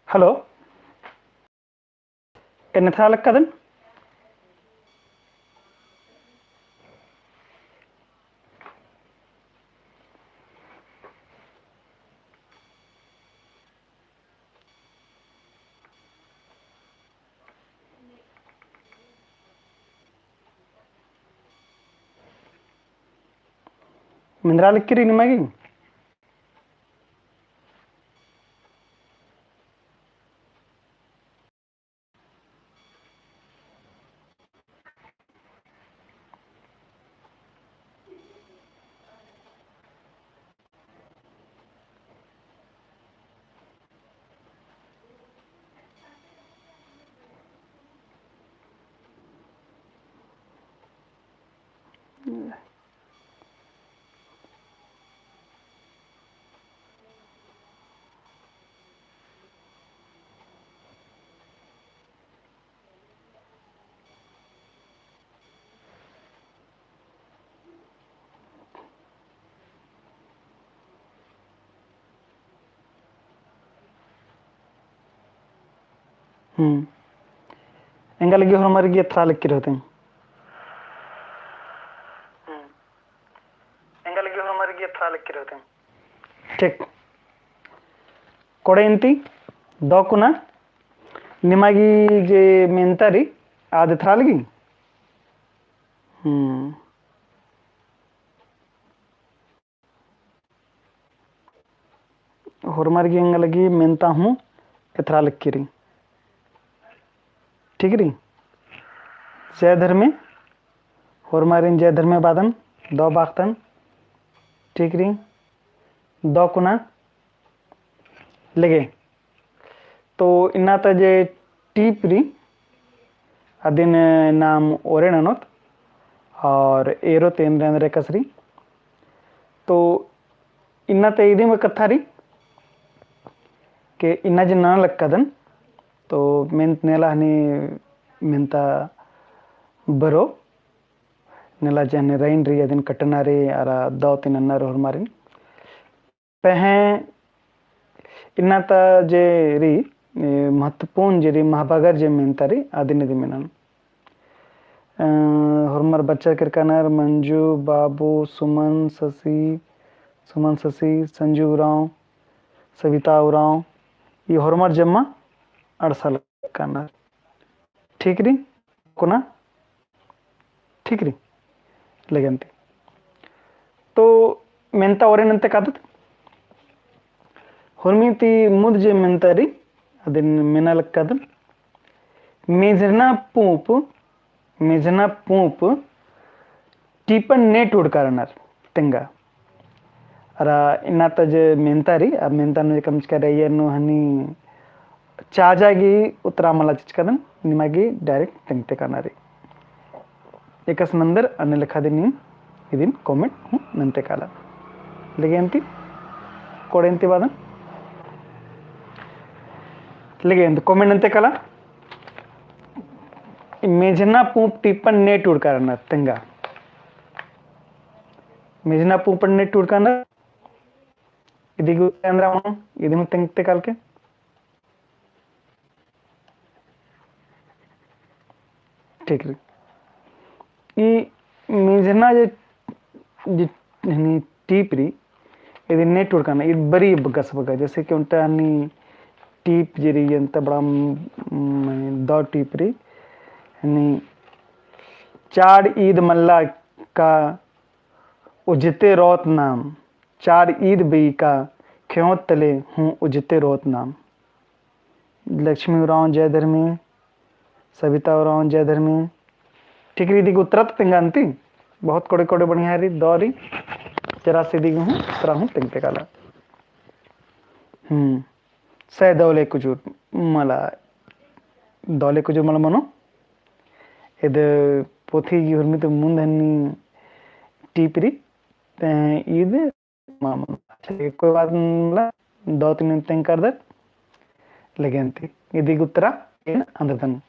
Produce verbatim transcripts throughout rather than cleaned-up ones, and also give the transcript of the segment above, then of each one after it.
Hello, एन्ने एथरा लक्कादन? मेंदरा लक्की रई निमा गे? हम्म। एंगा लगी होरमर गे एथरा लक्की रओ तेंगा। हम्म। एंगा लगी होरमर गे एथरा लक्की रओ तेंगा। ठीक। कोड़े इन्ती दौ कुना निमा गे जे मेन्ता रई आद एथरा लगी। हम्म। होरमर गे एंगा लगी मेन्ता हूँ एथरा लक्की रई। ठीक रई। जय धर्मे, होरमारिन जय धर्मे बादन, दौ बाखतन। ठीक रई। दौ कुना लेगे। तो इन्ना ता जे टीप रई, अदिन नाम ओरे ननोत, और एरोत एन्देर एन्देर एकासे रई। तो इन्ना ता इदिम कत्था रई, के इन्ना जे नना लक्कादन, तो मेन्त नेला हनी मेन्ता बरो, नेला जे हनी रईन रई, अदिन कटना रई, अरा दौ ती नन्ना रई होरमारिन। पहें इन्ना ता जे रई, ए, महत्वपूर्ण जे रई, महबगर जे मेन्ता रई, अदिन इदिम मेनन। अ, होरमर बच्चा केरकानर, मंजू, बाबू, सुमन, शशि, सुमन शशि, संजू उराँव, सविता उराँव, ई होरमर जम्मा अंड़सा लक्कानर। ठीक रई, कुना? ठीक रई, लेगे अन्ती। तो मेन्ता ओरे नन्ते कादत, होरमी ती मुद जे मेन्ता रई, अदिन मेना लक्कादन। मेझना पूँप, मेझना पूँप टीपन ने टूड़कारनर तेंगा। अरा इन्ना ता जे मेन्ता रई, आ मेन्ता नू जे कमचका रई, अन्नु हनी चाजा गे उत्तरा मला चिचकादन, निमा गे direct तेंगते काना रई। एकासे नन्दर अन्ने लेखा दिम इदिन comment हूँ नन्ते काला। लेगे अन्ती, कोड़े अन्ती बादन। लेगे अन्ती comment नन्ते काला। मेझना पूँप टीपन ने टूड़कारनर तेंगा। मेझना पूँपन ने टूड़कारनर। इदी गे उत्तरा एन्दरा मनो, इदिन हूँ तेंगते कालके। ठीक रई। ई मेझना जे, जे हनी टीप रई, इदिन ने टूड़कारना, ईद बरी बग्गस बग्गा, जैसे कि ओन्टा हनी टीप जे रई, अन्ता बड़ा म-, म-, दौ टीप रई, हनी चाड़ ईद मल्ला का उजते रओत नाम, चाड़ ईद बई का खेओत तले हूँ उजते रओत नाम। लक्ष्मी उराँव जय धर्मे, सविता उराँव जय धर्मे। ठीक रई, इदी गे उत्तरा तो तेंगा अन्ती, बहुत कोड़े कोड़े बढ़िया रई, दौ रई, जरा से इदी गे हूँ, उत्तरा हूँ तेंगते काला। हम्म, सै दौ ले कुजूर मला, दौ ले कुजूर मला मनो, इद पोथी गे होरमी ती मुन्द हनी टीप रई, ते ईद मामन। अच्छा, कोई बात नहीं, मला दौ तीन तेंग कर दे। लेकिन ती, इदी गे उत्तरा एन अंदर तन।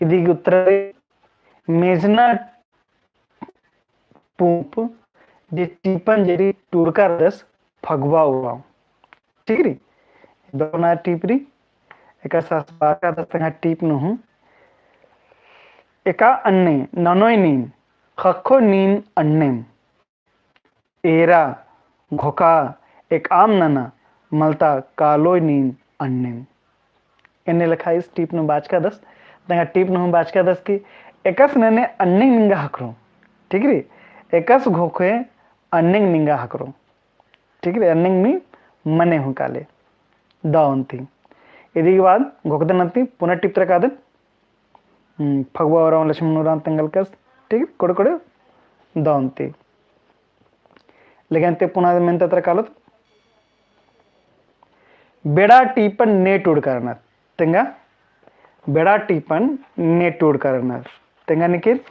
इदी गे उत्तरा मेझना पूँप जे टीपन जे रई टूड़कारदस फगवा उराँव। ठीक रई? दौ ना टीप रई। एकासे आस बाचकादस तेंगा टीप नू हूँ। एका अन्ने ननोय नीन, ख़क्खो नीन अन्नेम। एरा, घोखा, एकअम नना, मलता कालोय नीन अन्नेम। एन्ने लेखा ईस टीप नू बाचकादस, तेंगा टीप नू हूँ बाचकादस कि एकासे नने अन्नेम निंगा ख़क्खरो। ठीक रई? एकासे घोखे अन्नेम निंगा ख़क्खरो। ठीक रई? अन्नेम नी मने हूँ काले। दौ अन्ती। इदी के बाद घोखदन अन्ती, पुना टीप तरा कादन। हम्म, फगुआ उराँव, लक्ष्मण उराँव तेंगा लक्कस। ठीक, कोड़े कोड़े दौ अन्ती। लेकिन अन्ती पुना मेन्ता तरा कालोत। बेड़ा टीपन ने टूड़का रअनर। तेंगा, बेड़ा टीपन ने टूड़का रअनर। तेंगा निकिर,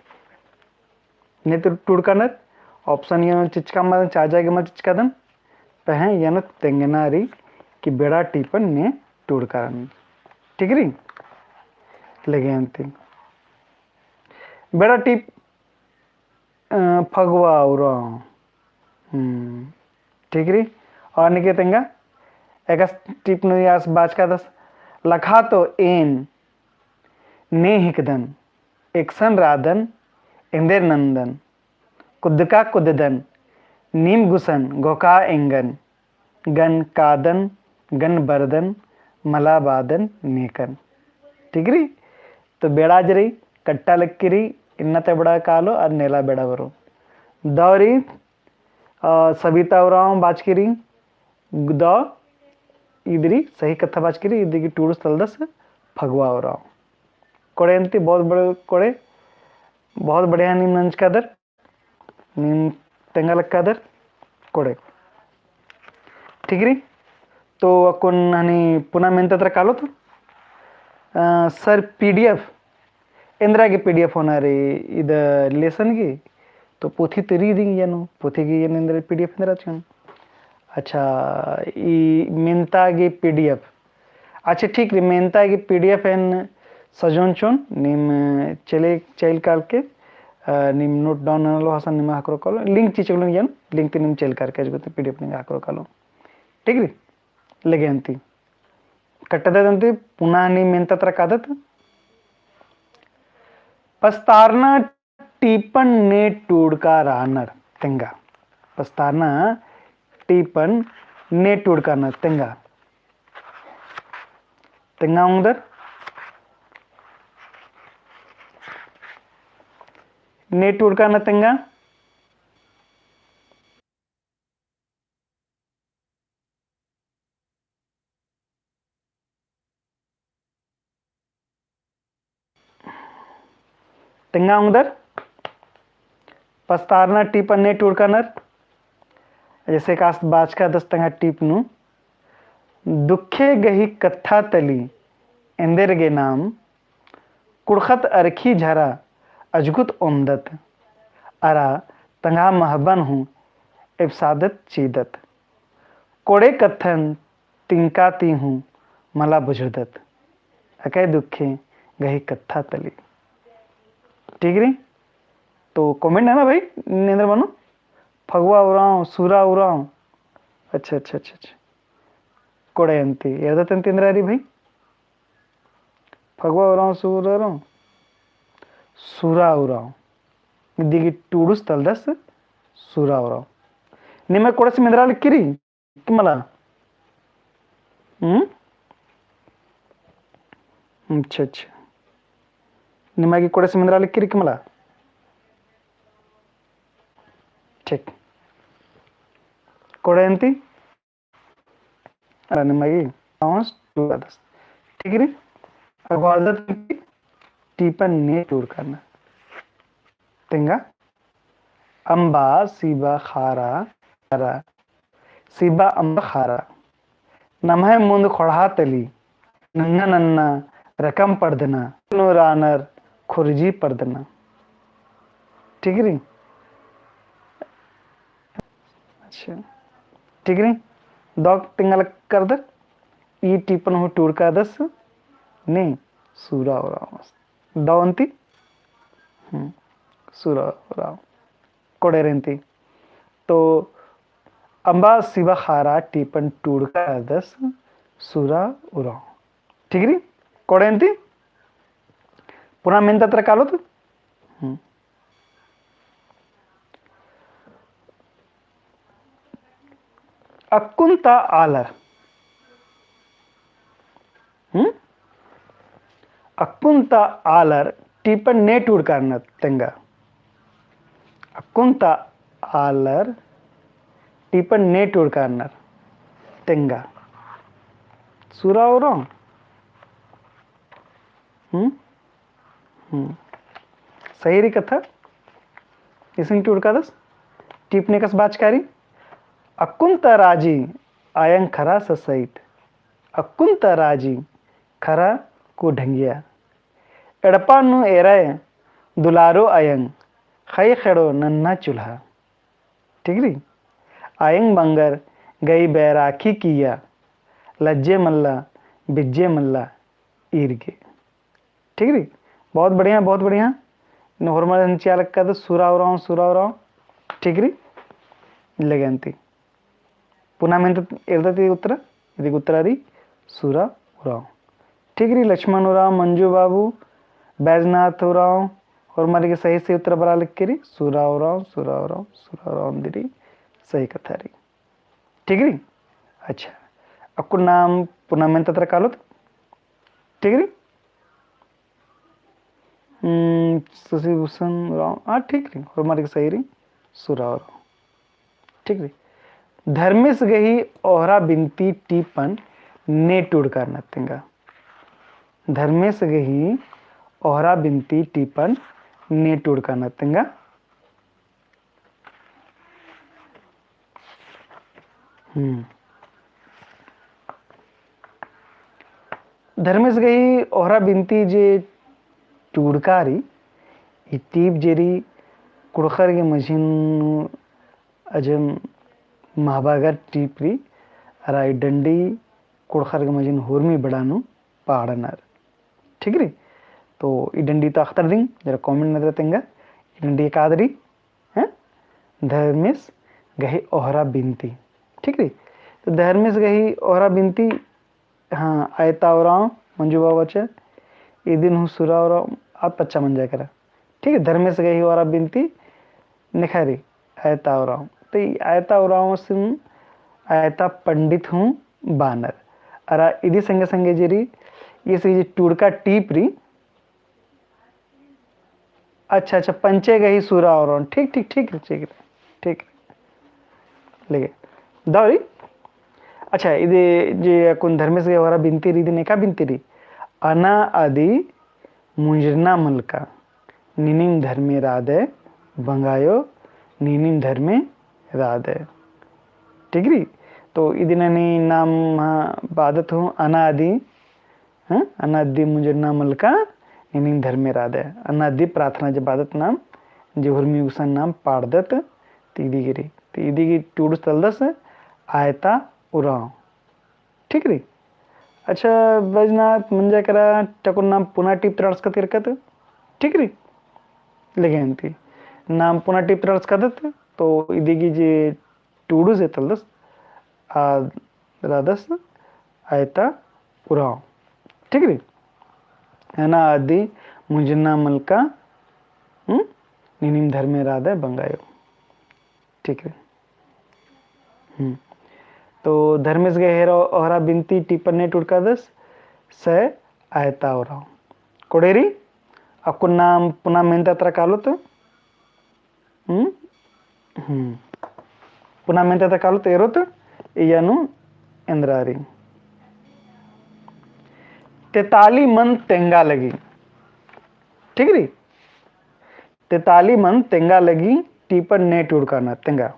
ने टूड़का रअनर। Option एन चिचका मल, चाजा गे मल चिचकादन। पहें एन तेंगना रई कि बेड़ा टीपन ने टूड़का रअनर। ठीक रई? लगे अन्ती। बेड़ा टीप, अ, फगुआ उराँव। हम्म, ठीक रई। और निके तेंगा, एकासे टीप नू आस बाचकादस, लखा तो एन ने हिकदन, एकसन रअदन, एन्देर नन्दन, कुद्दका कुद्ददन, नीम गुसन घोखा एंगन, गन कादन, गन बरदन, मला बादन नेकन। ठीक रई? तो बेड़ा जे रई, कट्टा लक्की रई, इन्ना तबड़ा कालो, अरा नेला बेड़ा बरो। दौ रई, अ, सबिता उराँव बाचकी रई, दौ, इद रई सही कत्था बाचकी रई, इदी गे टूड़ुस तलदस फगुआ उराँव। कोड़े अन्ती बहुत बड़े कोड़े, बहुत बढ़िया नीम नंजकादर, नीम तेंगा लक्कादर कोड़े। ठीक रई? तो अक्कुन हनी पुना मेन्ता तरा कालोत। अ, sir, PDF एन्दरा गे PDF होना रई इद lesson गे? तो पोथी तो रई दिंग एन, पोथी गे एन एन्दरा PDF एन्दरा चिओन? अच्छा, ई मेन्ता गे PDF। अच्छा, ठीक रई, मेन्ता गे PDF एन सजोन चिओन, नीम चले, चइल काल के, अ, नीम note down ननालो, हसन नीम ख़क्खरो कालो, link चिचकलोन एन, link ती नीम चइल काल के, अजगो ती PDF नीम ख़क्खरो कालो। ठीक रई? लगे अन्ती। कट्टदत अन्ती, पुना नीम मेन्ता तरा कादत। पस्तारना टीपन ने टूड़का रअनर तेंगा। पस्तारना टीपन ने टूड़का रअनर तेंगा। तेंगा ओंगदर। ने टूड़का रअनर तेंगा। तेंगा ओंगदर, पस्तारना टीपन ने टूड़का रअनर। जैसे कास बाचकादस तेंगा टीप नू, दुखे गही कत्था तली एन्देर गे नाम, कुँड़ुख़त अरखी झरा अजगुत ओन्दत, अरा तंग्हा महबन हूँ एबसादत चीदत। कोड़े कत्थन तिंका ती हूँ मला बुझुरदत। अकय दुखे गही कत्था तली। ठीक रई? तो comment नना भाई, एन्देर मनो? फगुआ उराँव, सूरा उराँव। अच्छा, अच्छा, अच्छा, अच्छा। कोड़े अन्ती, एरदत अन्ती एन्दरा रई भाई? फगुआ उराँव, सूरा उराँव, सूरा उराँव। इदी गे टूड़ुस तलदस सूरा उराँव। निम्है कोड़ेस एन्दरा लक्की रई कि मला? हम्म? अच्छा, अच्छा। निम्है गे कोड़ेस एन्दरा लक्की रई कि मला? ठीक। कोड़े अन्ती? अरा निम्है गे आवाज टूड़दस। ठीक रई? अब आदत टीपन ने टूड़का रअनर। तेंगा अम्बा सीबा खारा, खारा। सीबा अम्बा खारा। नम्है मुन्द ख़ोंड़हा तली नन्ना नन्ना रकम पड़दना, नू रअनर खुरजी पड़दना। ठीक रई? अच्छा, ठीक रई। दौ तेंगा लक्कादर, ई टीपन हूँ टूड़कादस ने सूरा उराँव। दौ अन्ती? हम्म, सूरा उराँव। कोड़े रई अन्ती। तो अम्बा सिबा खारा टीपन टूड़का रअदस सुरा उराँव। ठीक रई? कोड़े अन्ती? पुना मेन्ता तरा कालोत? हम्म। अक्कुन ता आलर। हम्म? अक्कुन ता आलर टीपन ने टूड़कानर तेंगा। अक्कुन ता आलर टीपन ने टूड़कानर तेंगा। सुरा उराँव। हम्म? हम्म। सही रई कत्था। इसन टूड़कादस। टीपन एकासे बाचका रई। अक्कुन ता राजी अयंग खरा ससइत। अक्कुन ता राजी खरा कु ढंगिया। एड़पा नू एरय दुलारो अयंग, खई खेड़ो नन्ना चुल्हा। ठीक रई? अयंग बंगर गही बैराखी किया, लज्जे मल्ला, बिज्जे मल्ला, ईर गे। ठीक रई? बहुत बढ़िया, बहुत बढ़िया। इन्ने होरमर एन चिआ लक्कादस सुरा उराँव, सुरा उराँव। ठीक रई? लेगे अन्ती। पुना मेन्ता एरदत इदी उत्तरा, इदी उत्तरा रई सुरा उराँव। ठीक रई, लक्ष्मण उराँव, मंजू बाबू, बैजनाथ उराँव, होरमर गे सही सही उत्तरा बरआ लक्की रई, सुरा उराँव, सुरा उराँव, सुरा उराँव दिम रई, सही कत्था रई। ठीक रई? अच्छा, अक्कुन नाम पुना मेन्ता तरा कालोत। ठीक रई? हम्म, शशिभूषण उराँव, हाँ, ठीक रई, होरमर गे सही रई, सुरा उराँव। ठीक रई। धर्मेस गही ओहरा बिनती टीपन ने टूड़कानर तेंगा। धर्मेस गही ओहरा बिनती टीपन ने टूड़कानर तेंगा। हम्म। धर्मेस गही ओहरा बिनती जे टूड़का रई, ई टीप जे रई कुँड़ुख़र गे मझी नू अजम महबागर टीप रई, अरा ई डंडी कुँड़ुख़र गे मझी नू हुरमी बड़ा नू पाड़नर। ठीक रई? तो ई डंडी तो अख़तर दिम, जरा comment नू एन्दरा तेंगा, ई डंडी एकाद रई, हैं? धर्मेस गही ओहरा बिनती। ठीक रई? तो धर्मेस गही ओहरा बिनती, हाँ, अयता उराँव, मंजू बाबा चा, इदिन हूँ सुरा उराँव, आद पच्चा मंजा केरा। ठीक रई? धर्मेस गही ओहरा बिनती नेखा रई, अयता उराँव। तो ई अयता उराँवसिन अयता पंडित हूँ बअनर। अरा इदी संगे संगे जे रई, ई जे टूड़का टीप रई, अच्छा, अच्छा, पंचे गही सुरा उराँव। ठीक, ठीक, ठीक, ठीक, ठीक। लेगे। दव रई? अच्छा, इदी जे अक्कुन धर्मेस गही ओहरा बिनती रई, इदिन एका बिनती रई? अना अदी मुंजरना मलका, नीनिम धर्मे रअदय बंगायो, नीनिम धर्मे रअदय। ठीक रई? तो इदिन नी नाम, हाँ, बअदत हूँ, अना अदी हाँ, अना अदी मुंजरना मलका, नीनिम धर्मे रअदय। अना अदी प्रार्थना जे बअदत नाम, जे हुरमी गुसन नाम पाड़दत, ती इदी गे रई। ती इदी गे टूड़ुस तलदस, अयता उराँव। ठीक रई? अच्छा, बैजनाथ मंजा केरा, टकुन नाम पुना टीप तरा अंड़सकत केरकत। ठीक रई? लेगे अन्ती। नाम पुना टीप तरा अंड़सकत, तो इदी गे जे टूड़ुस जे तलदस, आद रअदस अयता उराँव। ठीक रई? अना अदी मुंजरना मलका, हम्म? नीनिम धर्मे रअदय बंगायो। ठीक रई? हम्म। तो धर्मेस गही ओहरा बिनती टीपन ने टूड़कादस, सय अयता उराँव। कोड़े रई, अक्कुन नाम पुना मेन्ता तरा कालोत। हम्म? हम्म। पुना मेन्ता तरा कालोत एरोत, इया नू एन्दरा रई। तेताली मन तेंगा लगी। ठीक रई? तेताली मन तेंगा लगी, टीपन ने टूड़कानर तेंगा।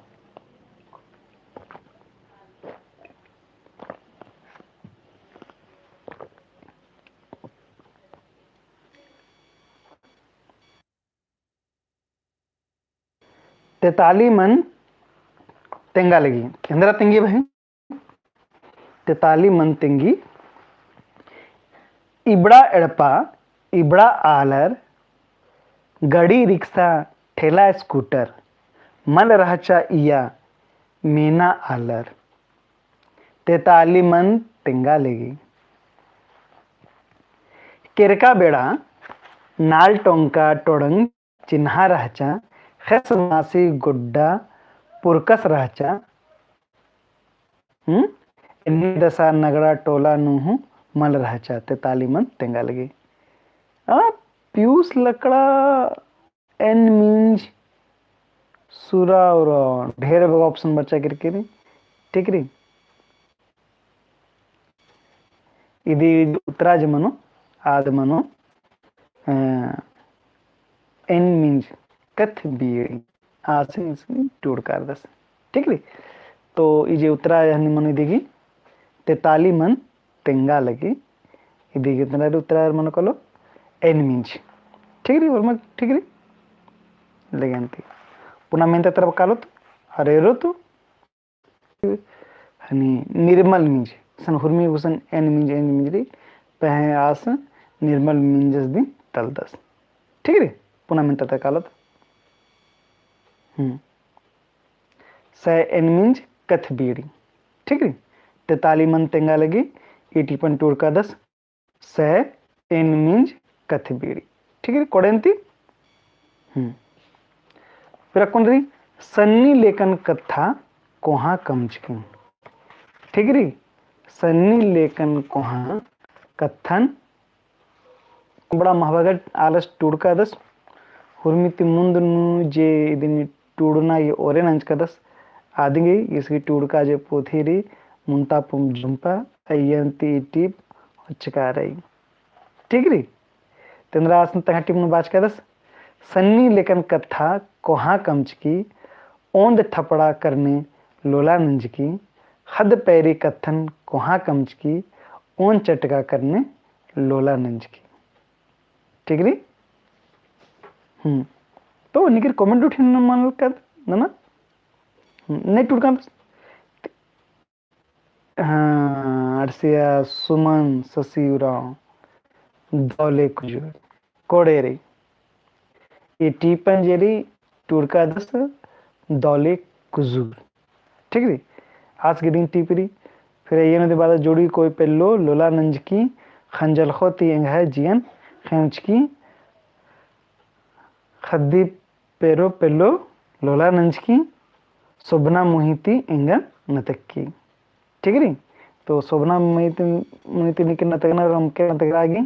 तेताली मन तेंगा लगी। एन्दरा तेंगी भाई? तेताली मन तेंगी। इबड़ा एड़पा, इबड़ा आलर, गड़ी, रिक्सा, ठेला, स्कूटर, मल रहचा इया, मेना आलर। तेताली मन तेंगा लगी। केरका बेड़ा नाल टोंका टोड़ंग चिन्हा रहचा, ख़ेस मासी गुड्डा पुरकस रहचा। हम्म? एन्ने दसा नगड़ा टोला नू हूँ मल रहचा, तेताली मन तेंगा लगी। आ, पियूस लकड़ा एन मिंज सुरा उराँव, ढेर बग्गे option बरचा केरकी रई, ठीक रई। इदी उत्तरा जे मनो, आद मनो, अ, एन मिंज कत्थ बीड़ी, आसिन इसकी टूड़कारदस। ठीक रई? तो ई जे उत्तरा हनी मनो इदी गही, तेताली मन तेंगा लगी, इदी गही उत्तरा, उत्तरा मनो कालो, एन मिंज। ठीक रई, और मग ठीक रई? लेकिन ती पुना मेन्ता तरा कालोत, अरे रो तू, हनी निर्मल मिंज, सन हुरमी गुसन एन मिंज, एन मिंज रई, पहें आस निर्मल मिंजस दिम तलदस। ठीक रई? पुना मेन्ता तरा कालोत। हम्म। सै एन मिंज कत्थ बीड़ी। ठीक रई? तेताली मन तेंगा लगी, ई टिपन टूड़कादस। सै एन मिंज कत्थ बीड़ी। ठीक रई, कोड़ेन ती? हम्म। फिर अक्कुन रई, सन्नी लेकन कत्था कोहाँ कमचकी। ठीक रई, सन्नी लेकन कोहाँ कत्थन बड़ा महबगट आलस टूड़कादस। हुरमी ती मुन्द नू जे इदिन टूड़ना गे ओरे नंजकादस, आदिगे इसकी टूड़का जे पोथी रई, मुन्ता पुम जुम्पा, अइय्यन ती ई टीप होचका रई। ठीक रई? तेन्द्रा आसन तंग्है टीप नू बाचकादस। सन्नी लेकन कत्था कोहाँ कमचकी, ओन्द ठपड़ा करने लोला नंजकी, ख़द्द पैरी कत्थन कोहाँ कमचकी, ओन्द चटका करने लोला नंजकी। ठीक रई? हम्म। तो निकिर comment उठिन मल कद, नना? हम्म, नहीं टूड़कादस। हाँ, अड़सिया सुमन ससी उराँव, दौले कुजूर। कोड़े रई। ई टीपन जे रई टूड़कादस दौले कुजूर। ठीक रई? आस गे दिम टीप रई। फिर अइय्यन ती बाद जोड़ी कोई पेल्लो लोला नंजकी, खंजलखो ती एंग्है जियन खेमचकी, ख़द्दी पैरो पेल्लो लोला नंजकी, सोभना मुही ती एंगन नतक्की। ठीक रई? तो सोभना मुही ती, मुही ती निकिर नतकना रमके नतकरा गे।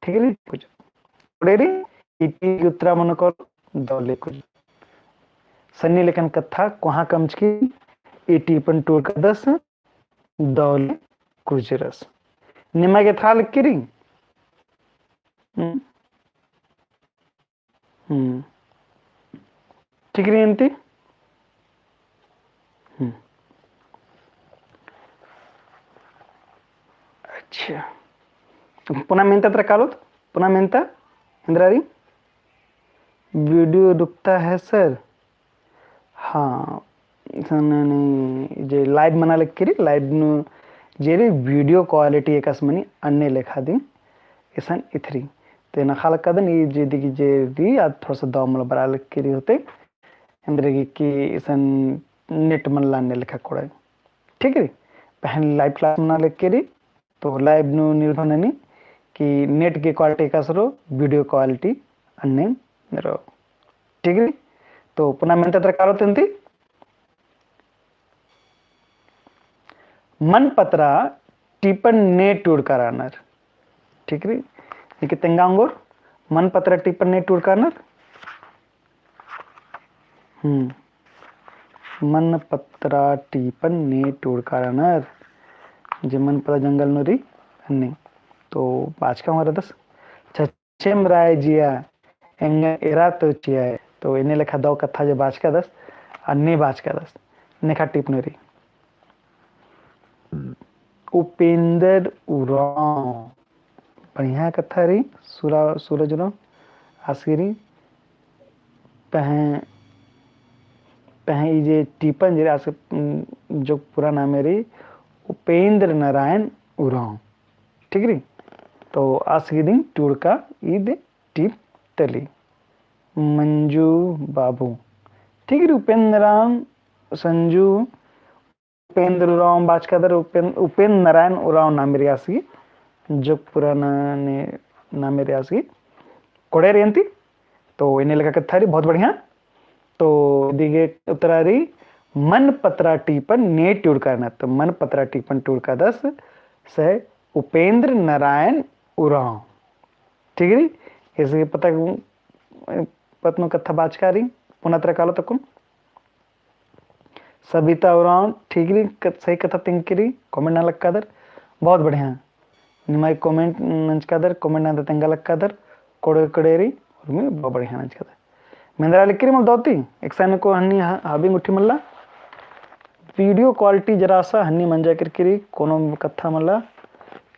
ठीक रई? कुछ। कोड़े रई, ई टीप गही उत्तरा मनो कालो दौले कुजूर। सन्नी लेकन कत्था कोहाँ कमचकी, ई टीपन टूड़कादस दौले कुजूरस। निमा गे एथरा लगी रई? हम्म। हम्म। ठीक रई अन्ती? हम्म। अच्छा। पुना मेन्ता तरा कालोत? पुना मेन्ता? एन्द्रा रई? Video रुकता है sir? हाँ, इसन ने जे live मना लगी रई, live नू जे रई video quality एकासे मनी अन्ने लेखा दिम इसन इथरी। ते नखा लक्कादन ई जे दिगी जे रई, आद थोड़ा सा दव मल बरआ लगी रई होते। एन्देरगे कि इसन net मल्ला अन्ने लेखा कोड़े। ठीक रई? पहें live class मना लगी रई, तो live नू निर्भर ननी कि net गे quality एकासे रओ, video quality अन्ने रओ। ठीक रई? तो पुना मेन्ता तरा कालोत अन्ती। मन पतरा टीपन ने टूड़का रअनर। ठीक रई? निकिर तेंगा ओंगोर, मन पतरा टीपन ने टूड़का रअनर। हम्म। मन पतरा टीपन ने टूड़का रअनर। जे मन पतरा जंगल नू रई, अन्ने। तो बाचका हूँ रअदस। छछेम राय जिया, एंगन एरा तो चिया। तो एन्ने लेखा दव कत्था जे बाचकादस, अन्ने बाचकादस। नेखा टीप नू रई। उपेंद्र उराँव। बढ़िया कत्था रई, सुरा-, सूरज उराँव, आस गे रई, पहें, पहें ई जे टीपन जे रई आस, उम, जो पूरा नामे रई, उपेंद्र नारायण उराँव। ठीक रई? तो आस गे दिम टूड़का ईद टीप तली। मंजू बाबू। ठीक रई, उपेंद्र राम, संजू, उपेंद्र उराँव बाचकादर, उपेन-, उपेंद्र नारायण उराँव नामे रई आस गही, जोगपुरा नू नामे रई आस गही। कोड़े रई अन्ती, तो एन्ने लेखा कत्था रई, बहुत बढ़िया। तो इदिगे उत्तरा रई, मन पतरा टीपन ने टूड़का रअनर। तो मन पतरा टीपन टूड़कादस से उपेंद्र नारायण उराँव। ठीक रई, एसगे पता पत्त नू कत्था बाचका रई, पुना तरा कालोत अक्कुन। सबिता उराँव, ठीक रई, क-, सही कत्था तेंगकी रई, comment नना लक्कादर, बहुत बढ़िया। निम्है comment नंजकादर, comment नना तेंगा लक्कादर, कोड़े कोड़े रई, उर्मी बहुत बढ़िया नंजकादर। मेंदरा लिक्की रई मल दौती, एकसन को हन्नी ह-, हबी गुट्ठी मल्ला, video quality जरा सा हन्नी मंजा केरकी रई, कोनो कत्था मल्ला,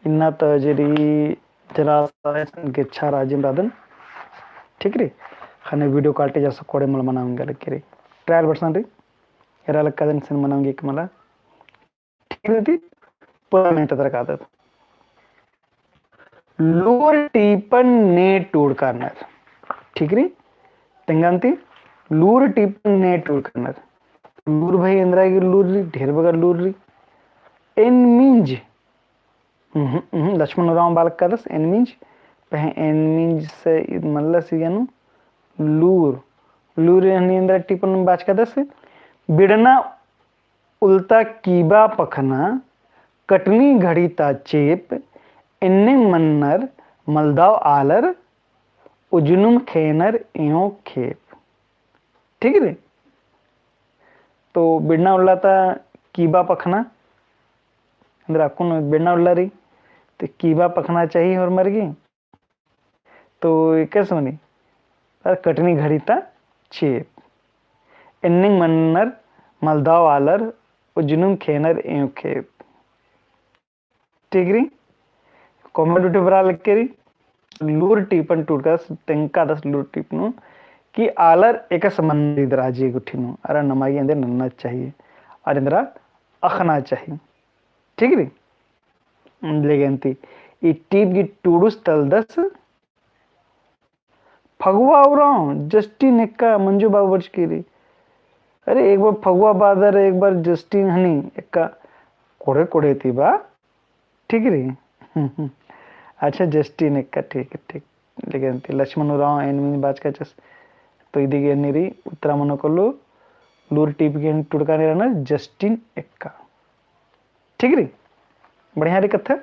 इन्ना त जे रई जरा सा गेच्छा राजिम रअदन। ठीक रई, ख़ने video quality जरा सा कोड़े मल मना ओंगा लगी रई। Trial version रई, एरा लक्कादन सन मना ओंगी का मला। ठीक रई, ती पूरा मेहनत तरा कादत। लूर टीपन ने टूड़का रअनर। ठीक रई, तेंगा अन्ती, लूर टीपन ने टूड़का रअनर। लूर भाई एन्दरा गे लूर रई, ढेर बग्गे लूर रई। एन मिंज उहुं, उहुं, लक्ष्मण उराँव बआ लक्कादस, एन मिंज, पहें एन मिंज से इद मल्लस इय्या नू, लूर, लूर हन्नी एन्दरा टीपन बाचकादस, बिड़ना उल्ता कीबा पखना, कटनी घड़ी ता चेप, एन्ने मन्नर मलदव आलर, उजनुम खेनर एंयो खेप। ठीक रई? तो बिड़ना उल्ला ता कीबा पखना, एन्दरा अक्कुन बिड़ना उल्ला रई, तो कीबा पखना चाही होरमर गे। तो एकासे मनी, अरा कटनी घड़ी ता चेप। एन्ने मन्नर मलदव आलर, उजनुम खेनर एंयो खेप। ठीक रई? Comment उठे बरआ लगी रई, लूर टीपन टूड़कादस, तेंगकादस लूर टीप नू, कि आलर एकासे मन्नर इद राजी गुट्ठी नू, अरा नमा गे एन्देर नन्ना चाहिए, अरा एन्दरा अख़ना चाहिए। ठीक रई? लेगे अन्ती, ई टीप गही टूड़ुस तलदस, फगुआ उराँव, जस्टिन एक्का, मंजू बाबू बरचकी रई। अरे, एक बार फगुआ बादर, एक बार जस्टिन हनी एक्का, कोड़े कोड़े ती बा, ठीक रई। अच्छा, जस्टिन एक्का, ठीक, ठीक। लेकिन ती लक्ष्मण उराँव एन मिंज बाचकाचस, तो इदी गे हन्नी रई, उत्तरा मनो कालो, लूर टीप गही टूड़का ने रअनर, जस्टिन एक्का। ठीक रई? बढ़िया रई कत्था।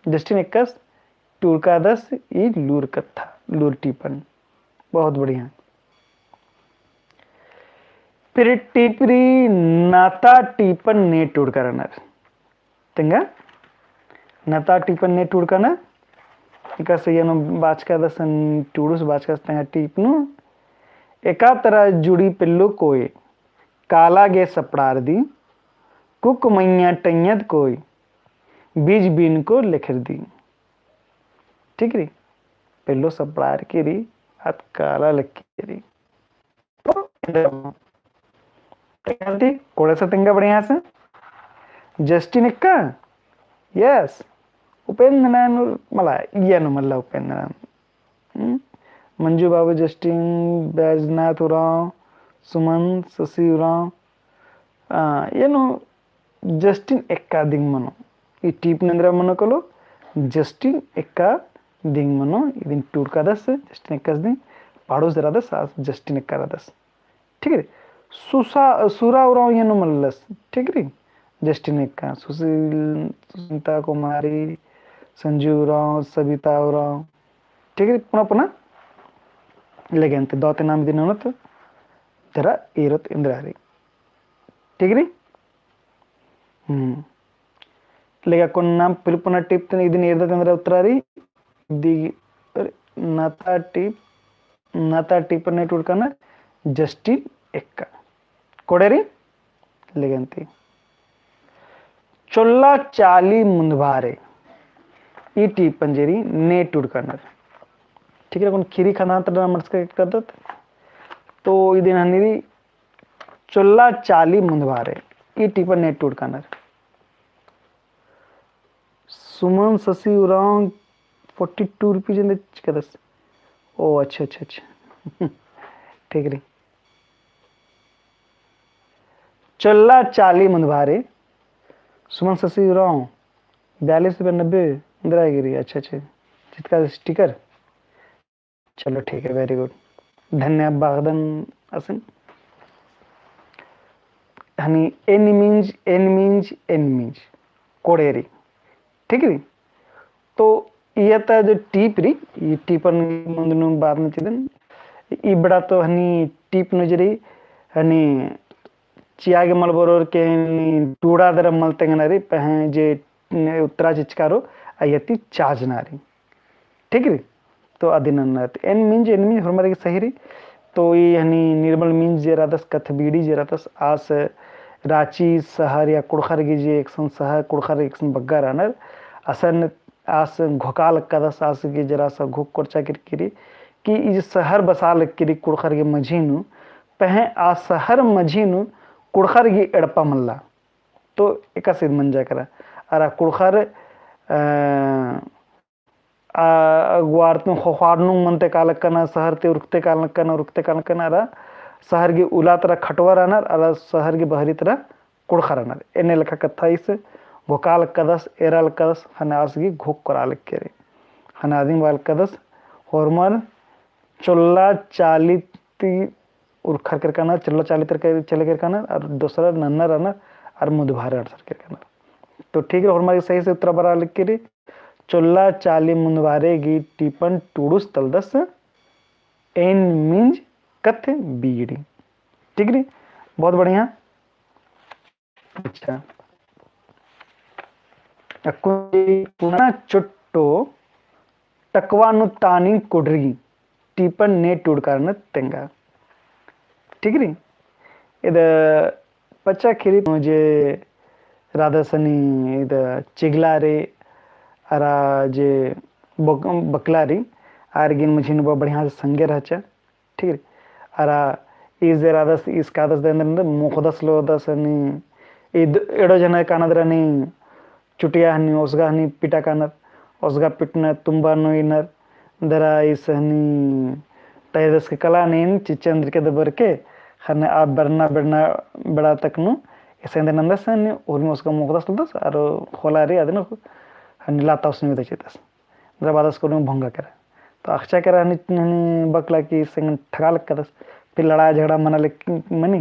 जस्टिन एक्कस टूड़कादस ई लूर कत्था, लूर टीपन। बहुत बढ़िया। फिर टीप रई नता टीपन ने टूड़का रअनर। तेंगा नता टीपन ने टूड़का रअनर। एकासे इय्या नू बाचकादस टूड़ुस बाचकादस तेंगा टीप नू। एका तरा जुड़ी पेल्लो कोय, काला गे सपड़ार दी, कुक मइय्याँ टंयद कोय, बीज बीन को लेखर दी। ठीक रई? पेल्लो सपड़ार की रई, आद काला लक्की रई। तो, तेंगा ती, कोड़े से तेंगा बढ़िया से। जस्टिन एक्का? Yes। उपेंद्र नारायण मला, इय्या नू मल्ला उपेंद्र नारायण। हम्म? मंजू बाबू जस्टिन, बैजनाथ उराँव, सुमन, शशि उराँव। आ, इय्या नू जस्टिन एक्का दिम मनो। ई टीप नू एन्दरा मनो कालो, जस्टिन एक्का दिम मनो, इदिन टूड़कादस, जस्टिन एक्कस दिम, पाड़ुस रअदस, आस जस्टिन एक्का रअदस। ठीक रई? सुसा-, सुरा उराँव इय्या नू मल्लस, ठीक रई? जस्टिन एक्का, सुशील, सुष्मिता कुमारी, संजू उराँव, सबिता उराँव, ठीक रई? पुना पुना लेगे अन्ती, दौ ती नाम इदिन ननोत, जरा एरोत एन्दरा रई। ठीक रई? हम्म। लेगा कोन नाम पिलपुना टीप तन इदिन एरदत एन्दरा उत्तरा रई। दी, अरे, नता टीप, नता टीप ने टूड़का रअनर जस्टिन एक्का। कोड़े रई? लेगे अन्ती। चोल्ला चाली मुन्दभारे। ई टीपन जे रई ने टूड़का रअनर। ठीक रई, कोन खीरी खंदना तरा मरसका करदत। तो इदिन हन्नी रई चोल्ला चाली मुन्दभारे, ई टीपन ने टूड़का रअनर। सुमन शशि उराँव forty two rupees एन्देर चिकादस। ओ, अच्छा, अच्छा, अच्छा। ठीक रई। चोल्ला चाली मुन्दभारे, सुमन शशि उराँव, बयालीस रुपया नब्बे, इन्द्रा गिरी, अच्छा, अच्छा, चितका sticker। चलो ठीक है, very good। धन्यवाद बागदन असन। हनी एन मिंज, एन मिंज, एन मिंज। कोड़ेरी। ठीक रई? तो इया ता जो टीप रई, ई टीपन मुन्दनु बाद में चिदन। इबड़ा तो हनी टीप नू जे रई, हनी चिआ गे मल बरोर के हनी टूड़ा दरा मल तेंगना रई, पहें जे उत्तरा चिचका रओ, अइय्या ती चाजना रई। ठीक रई? तो अदिन नन्नर एन मिंज, एन मिंज होरमर गे सही रई। तो ई हनी निर्मल मिंज जे रअदस, कत्थ बीड़ी जे रअदस, आस राँची शहर या कुँड़ुख़र गे जे एकसन शहर, कुँड़ुख़र एकसन बग्गा रअनर, असन आस घोखा लक्कदस, आस गे जरा सा घोख कोरचा केरकी रई कि ई जे शहर बसा लक्की रई कुँड़ुख़र गे मझी नू, पहें आ शहर मझी नू कुँड़ुख़र गे एड़पा मल्ला। तो एकासे ईद मंजा केरा। अरा कुँड़ुख़र, अ, आ, अगवार तू ख़ोख़ार नू मनते कालक कना, शहर ती उरखते कालक कना, उरखते कालक कना, अरा शहर गे उला तरा खटवा रअनर, अरा शहर गे बहरी तरा कुँड़ुख़र रअनर। एन्ने लेखा कत्था ईस घोखा लक्कदस, एरा लक्कदस, ख़ने आस गे घोख कोरा लक्की रई। ख़ने अदिन बआ लक्कदस, होरमर चोल्ला चाली ती उरखर केरका रअनर, चोल्ला चाली ती चले केरका रअनर, अरा दोसरा नन्नर रअनर, अरा मुन्दभारे अंड़सर केरका रअनर। तो ठीक रई, होरमर गे सही से उत्तरा बरआ लक्की रई, चोल्ला चाली मुन्दभारे गही टीपन टूड़ुस तलदस, एन मिंज कत्थ बीड़ी। ठीक रई, बहुत बढ़िया। अच्छा। अक्कुन पुना चोट्टो टकवा नू तानी कुड़री टीपन ने टूड़का रअनर तेंगा। ठीक रई? इद पच्चा ख़ीरी नू जे रअदस हनी इद चिगला रई अरा जे बक-, बकला रई आर गे मझी नू बा बढ़िया से संगे रहचा। ठीक रई। अरा ई जे रअदस, ईस कादस दे एन्देर मोख़दस लोदस हनी, ई द-, एड़ो झन कानदर हनी, चुटिया हनी, ओसगा हनी पिटा कानर, ओसगा पिटनर, तुम्बा नू इनर, दरा ईस हनी, तैदस के कला नीन, चिच्चन दिरके दबर के, ख़ने आ बेड़ना, बेड़ना, बेड़ा तक नू, ईस एन्देर नन्दस हनी, उर्मी ओसगा मोख़दस लोदस, अरा ख़ोला रई अदिन हनी लाता उसने में दचिदस। दरा बादस कोनी भोंगा केरा। तो अख़चा केरा हनी, हनी बकला की सेंगन ठगा लक्कदस। फिर लड़ाई झगड़ा मना ले मनी।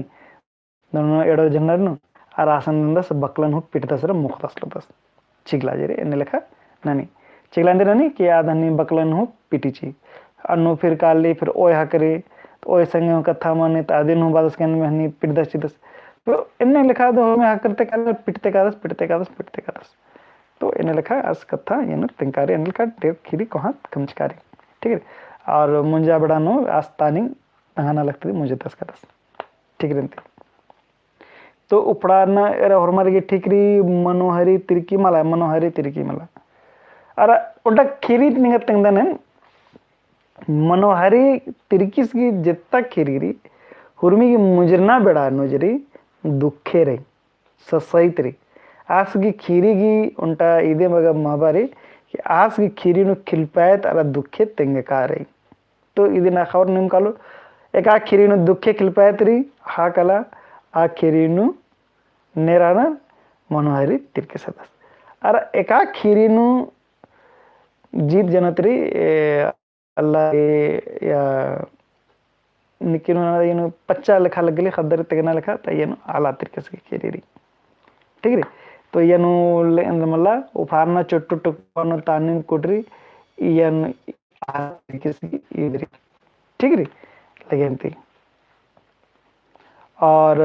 दोनों एड़ो झंडा नू। अरा आसन नन्दस बकलन हूँ पिटदस रे मोख़दस लोदस। चिगला जे रई, एन्ने लेखा ननी। चिगला एन्देर ननी कि आद हनी बकलन हूँ पिटी ची। अन्नु फिर काली, फिर ओय हकरी, तो ओय संगे हूँ कत्था मनी, तो अदिन हूँ बादस के हनी पिटदस चिदस। तो एन्ने लेखा दो हमें हकरते कादस, पिटते कादस, पिटते कादस, पिटते कादस। तो एन्ने लेखा आस कत्था एन्ने तेंगकारी एन्ने लेखा ढेर ख़ीरी कोहाँ कमचकारी। ठीक रई। अरा मुंजा बेड़ा नू आस तानी तंगना लक्की रई मुंजा तस कादस। ठीक रई। तो उपड़ारना एरा होरमर गे ठीक रई मनोहरी तिरकी मला, मनोहरी तिरकी मला। अरा ओन्टा ख़ीरी निंगा तेंगदन मनोहरी तिरकीस गही जेत्ता ख़ीरी रई, हुरमी गही मुंजरना बेड़ा नू जे रई दुखे रई। ससइत रई। आस गही ख़ीरी गही ओन्टा इदे मगा महबा रई कि आस गही ख़ीरी नू खिलपायत अरा दुखे तेंगका रई। तो इदिन अख़आ नीम कालो, एका ख़ीरी नू दुखे खिलपायत रई, हा कला, आ ख़ीरी नू नेरा नर मनोहरी तिरकीस रअदस। अरा एका ख़ीरी नू जीत जनत रई, ए, अल्ला ए या निकिन ना एनु पच्चा लेखा लगले ख़द्दर तेंगना लेखा, ता एनु आला तिरकीस गही ख़ीरी रई। ठीक रई? तो एनु ले-, मतलब मला, उफारना चोट्टो टुकवानो तानिन कुटरी, एनु आला तिरकीस गही ख़ीरी रई। ठीक रई? लगे अन्ती। और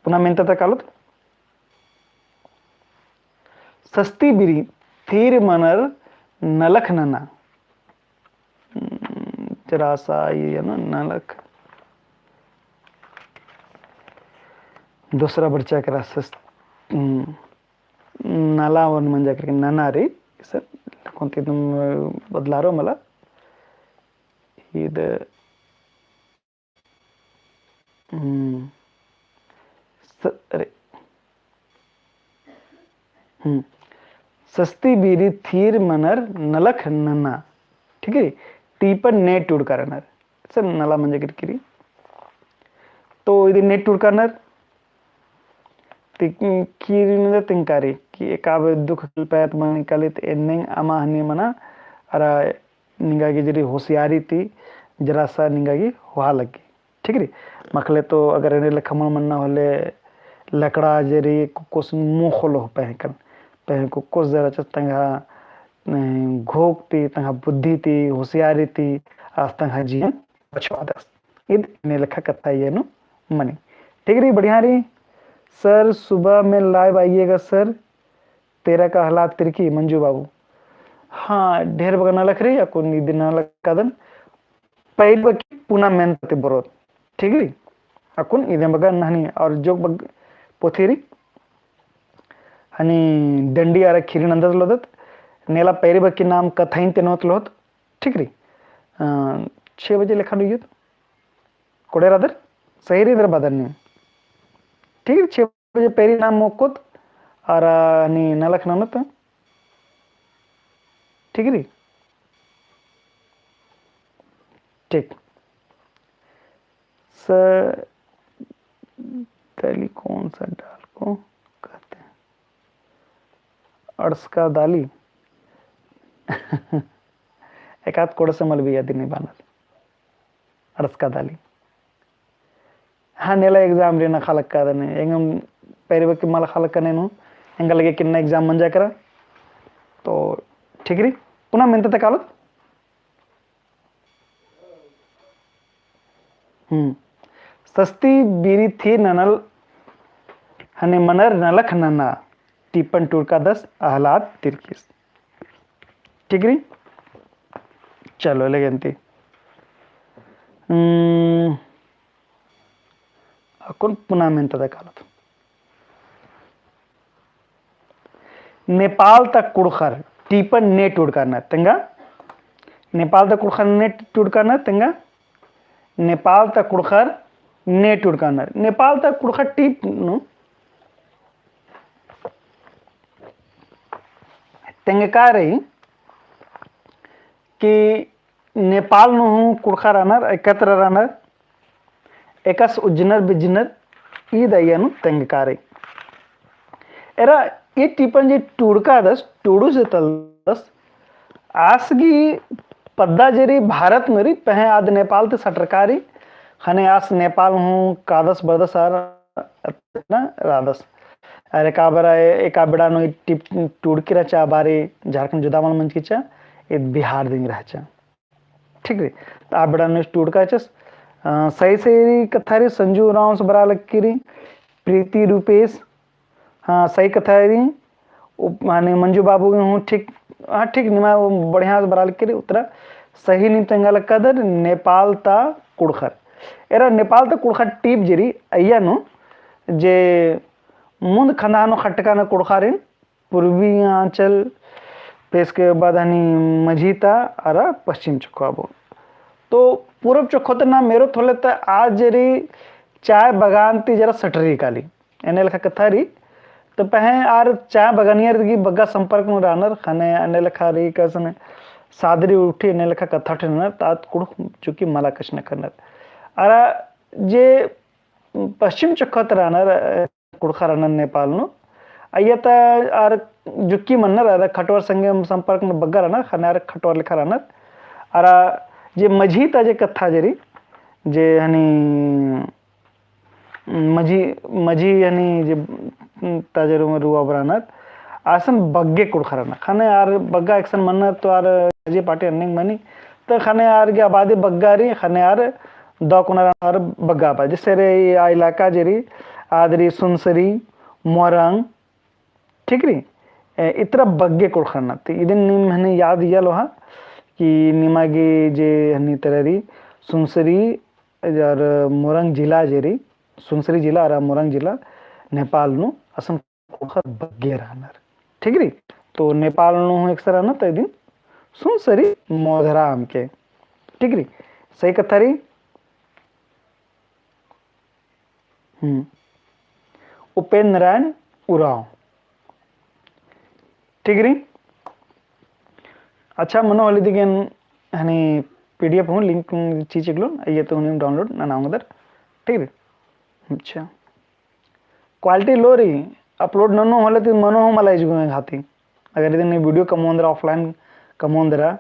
पुना मेन्ता ता कालोत। सस्ती बीरी थीर मनर नलख नना। हम्म, जरा सा ये है ना, नलख। दूसरा बरचा केरा सस-, हम्म, नला वन मंजा करके नना रई। इसे कौन ती तुम बदला रहो मला। इद हम्म। स-, अरे। हम्म। सस्ती बीरी थीर मनर नलख नना। ठीक है? टीपन ने टूड़का रअनर। सर नला मंजा केरकी रई। तो इदी ने टूड़का रअनर। ती कीरी नंदत तेंगकारी कि एका बे दुख किल पैत मनी काली ती एन्नेंग अमा हनी मना अरा निंगा गे जरी होशियारी ती जरा सा निंगा गे होआ लग्गी। ठीक रई? मखले तो अगर एन्ने लेखा मल मन्ना होले लकड़ा जरी कुक्कोस मोख़ोलो पहें कन, पहें कुक्कोस जरा चस तंगआ घोख ती, तंगआ बुद्धि ती, होशियारी ती आस तंगआ जियन बछाबअदस। इद एन्ने लेखा कत्था अइय्या नू मनी। ठीक रई, बढ़िया रई। सर, सुबह में live आइएगा सर, तेरा का हालात तिरकी, मंजू बाबू। हाँ, ढेर बग्गे नलख रई, अक्कुन इदिन नलख कादन, पैरी बग्गे पुना मेन्ता ती बरोत। ठीक रई? अक्कुन इदिन बग्गे नहनी, और जोक बग्गे पोथी रई, हनी डंडी अरा ख़ीरी नंदत लोदत, नेला पैरी बग्गे नाम कत्थाइन तेनोत लोत, ठीक रई? अ, छे बजे लेखा नू इय्योत। कोड़े रअदर, सही रई दर बअदर नीम। ठीक रई, छे बजे पैरी नाम मोख़ोत, अरा नी नलख ननोत। ठीक रई? ठीक। सर, दाली कौन सा दाल को कहते हैं? अड़सका दाली। एकात कोड़े से मल भी याद नहीं बानर। अड़सका दाली। हाँ, नेला exam रई ना ख़लक्का दने। एंगम पैरी बग्गे मल ख़लक्का नेनु। एंगा लगे किन्ना exam मंजा केरा। तो ठीक रई। पुना मेन्ता ता कालोत। हम्म। सस्ती बीरी थी ननल हने मनर नलख नना, टीपन टूड़कादस अहलाद तिरकिस। ठीक रई? चलो, लेगेन ती। हम्म, अक्कुन पुना मेन्ता ता कालोत। नेपाल ता कुँड़ुख़र टीपन ने टूड़कानर तेंगा। नेपाल ता कुँड़ुख़र ने टूड़कानर तेंगा। नेपाल ता कुँड़ुख़र ने टूड़कानर। नेपाल ता कुँड़ुख़र टीप नू तेंगका रई कि नेपाल नू हूँ कुँड़ुख़र रअनर, एकत्र रअनर, एकासे उज्जनर बिज्जनर, ईद अइय्या नू तेंगका रई। एरा ई टीपन जे टूड़कादस, टूड़ुस जे तलदस, आस गही पद्दा जे रई भारत नू रई, पहें आद नेपाल ती सटरका रई, ख़ने आस नेपाल हूँ कादस बरदस आर अतना रअदस। अरा एका बेड़ा, एका बेड़ा नू ई टीप टूड़की रहचा बारी झारखंड जुदा मल मंजकी रहचा, ईद बिहार दिम रहचा। ठीक रई, तो आ बेड़ा नू टूड़काचस। अ, सही सही रई कत्था रई, संजू उराँवस बरआ लगी रई, प्रीति रूपेश, हाँ, सही कत्था रई, माने मंजू बाबू हूँ ठीक, हाँ, ठीक, निमा बढ़िया से बरआ लगी रई, उत्तरा सही नीम तेंगा लक्कादर, नेपाल ता कुँड़ुख़र। एरा नेपाल ता कुँड़ुख़र टीप जे रई, अइय्या नू जे मुन्द खंदहा नू खटकानर कुँड़ुख़रिन, पूर्वी आंचल, फिर इसके बाद हनी मझी ता अरा पश्चिम चोखो आबो। तो पूरब चोखो ता नाम एरोत होले ता आ जे रई चाय बगान ती जरा सटरी काली। एन्ने लेखा कत्था रई, तो पहें आर चाय बगानियर गही बग्गे संपर्क नू रअनर, ख़ने एन्ने लेखा रई कसन सादरी उठी, एन्ने लेखा कत्था ठनर, तात कुँड़ुख़ चुकी मला कछनखर रअनर। अरा जे पश्चिम चोखो ता रअनर, कुँड़ुख़र रअनर नेपाल नू। अइय्या ता आर जुक्की मन्नर, अरा खटवर संगे संपर्क नू बग्गे रअनर, ख़ने आर खटवर लेखा रअनर। अरा जे मझी ता जे कत्था जे रई, जे हनी मझी, मझी हनी जे ता जे रई रुआ बरअनर, असन बग्गे कुँड़ुख़र रअनर। ख़ने आर बग्गे एकसन मन्नर तो आर जे पार्टी अन्नेंग मनी, तो ख़ने आर गही आबादी बग्गे रई, ख़ने आर दौ कोना रअनर बग्गे आबादी। जैसे रई आ इलाका जे रई, आद रई सुनसरी, मोरंग, ठीक रई? ए, इतरा बग्गे कुँड़ुख़र रअनर। तो इदिन नीम हनी याद इय्या लोहा कि निमा गे जे हनी तरा रई सुनसरी अरा मोरंग जिला जे रई, सुनसरी जिला अरा मोरंग जिला नेपाल नू असन कुँड़ुख़र बग्गे रअनर। ठीक रई? तो नेपाल नू हूँ एकसन रअनर, तो इदिन सुनसरी मोधरा अमके। ठीक रई? सही कत्था रई? हम्म। उपेंद्र नारायण उराँव। ठीक रई? अच्छा, मनो होले इदिगेन हनी PDF हूँ link चिच्चका लोन, अइय्या तो हूँ नीम download नना ओंगदर। ठीक रई? अच्छा। quality low रई, upload ननो होले ती मनो हूँ मला इजगो एंग्है ती। अगर इदिन video कमओन दरा, offline कमओन दरा,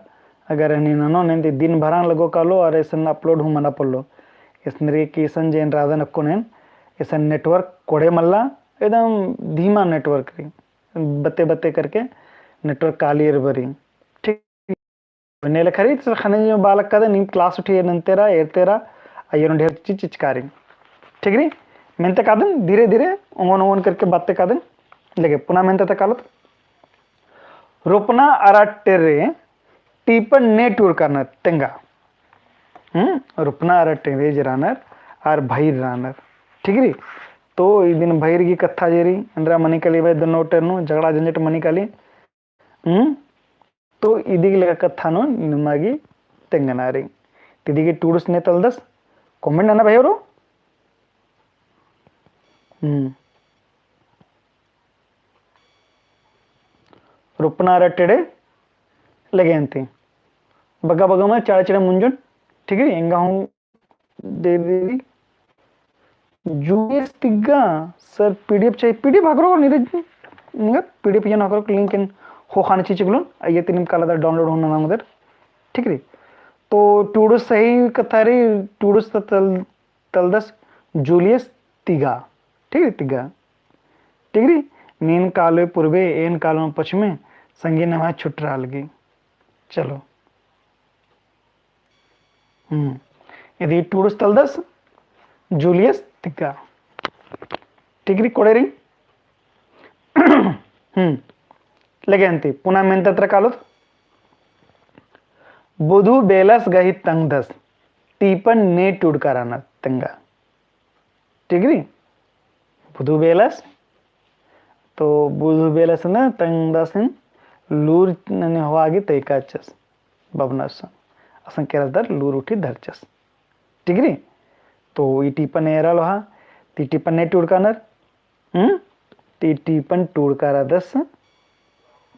अगर हनी ननोन एन ती दिन भरान लगो कालो और इसन upload हूँ मना पोल्लो। इसन रई कि इसन जे एन रअदन अक्कुन एन, इसन network कोड़े मल्ला, एकदम धीमा network रई। बत्ते बत्ते करके network काली एरबरी। ठीक। नेले खरी तो खने जो बालक कादन, नीम class उठी एरनते रा, एरते रा, अइय्या नू ढेर चीज चिचकारी। ठीक रई? मेन्ते कादन धीरे धीरे ओंगोन ओंगोन करके बाते कादन। लेके पुना मेन्ते ता कालोत। रोपना अरा टेर्रे टीपन ने टूड़कानर तेंगा। हम्म, रोपना अरा टेर्रे जे रअनर, आर भइर रअनर। ठीक रई? तो इदिन भइर गही कत्था जे रई, एन्दरा मनी काली भाई दोनों टेर नू, झगड़ा झंझट मनी काली। हम्म? तो इदी गही लेखा कत्था नू निमा गही तेंगना रई। तो इदी गही टूड़ुस ने तलदस, comment नना भाई होरो। हम्म। रोपना अरा टेर्रे लेगे अन्ती। बग्गा बग्गा मा चाड़ा चाड़ा मुंजुन, ठीक रई, एंगा हूँ दे दे। जूलियस तिग्गा, sir, PDF चाहिए। PDF हकरो नीरज, निंगा PDF एन हकरो link एन ख़ोख़ा नू चिचकलोन, अइय्या ती नीम काला दरा download होना नाम उधर। ठीक रई? तो टूड़ुस सही कत्था रई, टूड़ुस त तल, तलदस जूलियस तिग्गा। ठीक रई? तिग्गा। ठीक रई? नीन कालो पूर्बे, एन कालो पच्छिमे, संगी नम्है छुटरालगी। चलो। हम्म। इदी टूड़ुस तलदस जूलियस तिग्गा। ठीक रई, कोड़े रई। हम्म। लेगे अन्ती, पुना मेन्ते तरा कालोत। बुधु बेलस गही तंगदस, टीपन ने टूड़का रअनर तेंगा। ठीक रई? बुधु बेलस, तो बुधु बेलस ना तंगदसिन लूर नने होआ गे तैकाचस, बबनस। असन केरस दर लूर उठी धरचस। ठीक रई? तो ई टीपन एरा लोहा, ती टीपन ने टूड़कानर। हम्म? ती टीपन टूड़का रअदस,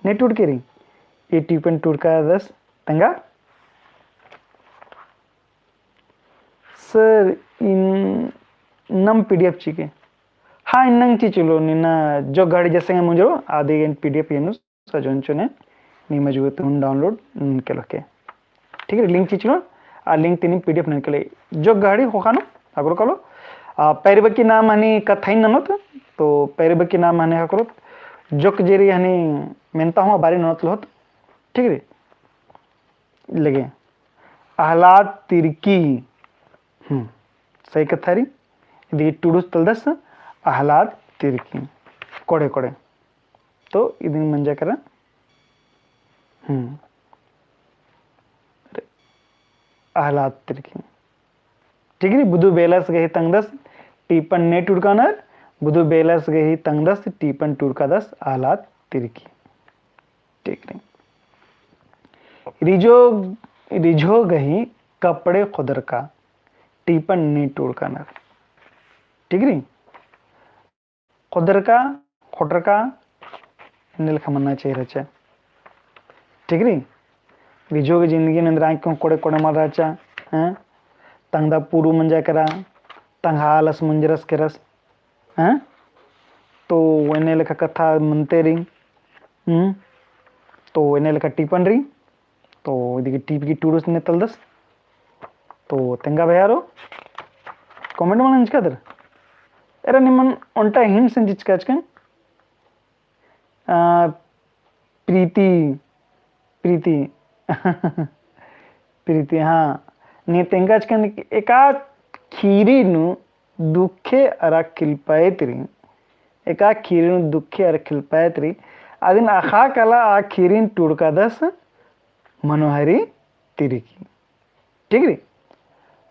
ने टूड़की रई? ई टीपन टूड़का रअदस, तेंगा? Sir, इन नम PDF चिके। हाँ, इन्नंग चिचलो, निना जो घड़ी जैसे मुंजरो, आदि एन PDF एन्नु सजोन चुने, नीम जो तुम download ननके लोके। ठीक रई, link चिचलो, आ link ती नीम PDF ननके ले। जो घड़ी ख़ोख़ा नू, हकरो कालो। आ, पैरबकी नाम हनी कत्थाइन ननोत, तो पैरबकी नाम हनी हकरोत, जोक जे रई हनी मेन्ता हूँ बारी ननोत लोत। ठीक रई? लेगे, अहलाद तिर्की। हम्म, सही कत्था रई। इदी टूड़ुस तलदस अहलाद तिर्की। कोड़े कोड़े। तो इदिन मंजा केरा। हम्म। अहलाद तिर्की। ठीक रई, बुधु बेलस गही तंगदस टीपन ने टूड़कानर, बुधु बेलस गही तंगदस टीपन टूड़कादस अहलाद तिर्की। ठीक रई। रिझो, रिझो गही कपड़े खोदरका, टीपन ने टूड़कानर। ठीक रई? खोदरका, खोटरका, एन्ने लेखा मन्ना चाहिए रहचा। ठीक रई? रिझो गही जिंदगी नू एन्दरा आँखी कोड़े कोड़े मल रहचा, हैं? तंगदा पूरू मंजा केरा, तंगआ आलस मुंजरस केरस, हैं? तो एन्ने लेखा कत्था मनते रई, हम्म? तो एन्ने लेखा टीपन रई, तो इदी गही टीप गही टूड़ुस ने तलदस। तो तेंगा भैया रो, comment मल नंजका दर। एरा निमन ओन्टा hint से चिचका चिकन। आ, प्रीति, प्रीति। प्रीति, हाँ। नी तेंगा चिकन एका खीरी नू दुखे अरा खिलपायत रई। एका खीरी नू दुखे अरा खिलपायत रई। अदिन अख़ा काला आ खीरिन टूड़कादस मनोहरी तिर्की। ठीक रई?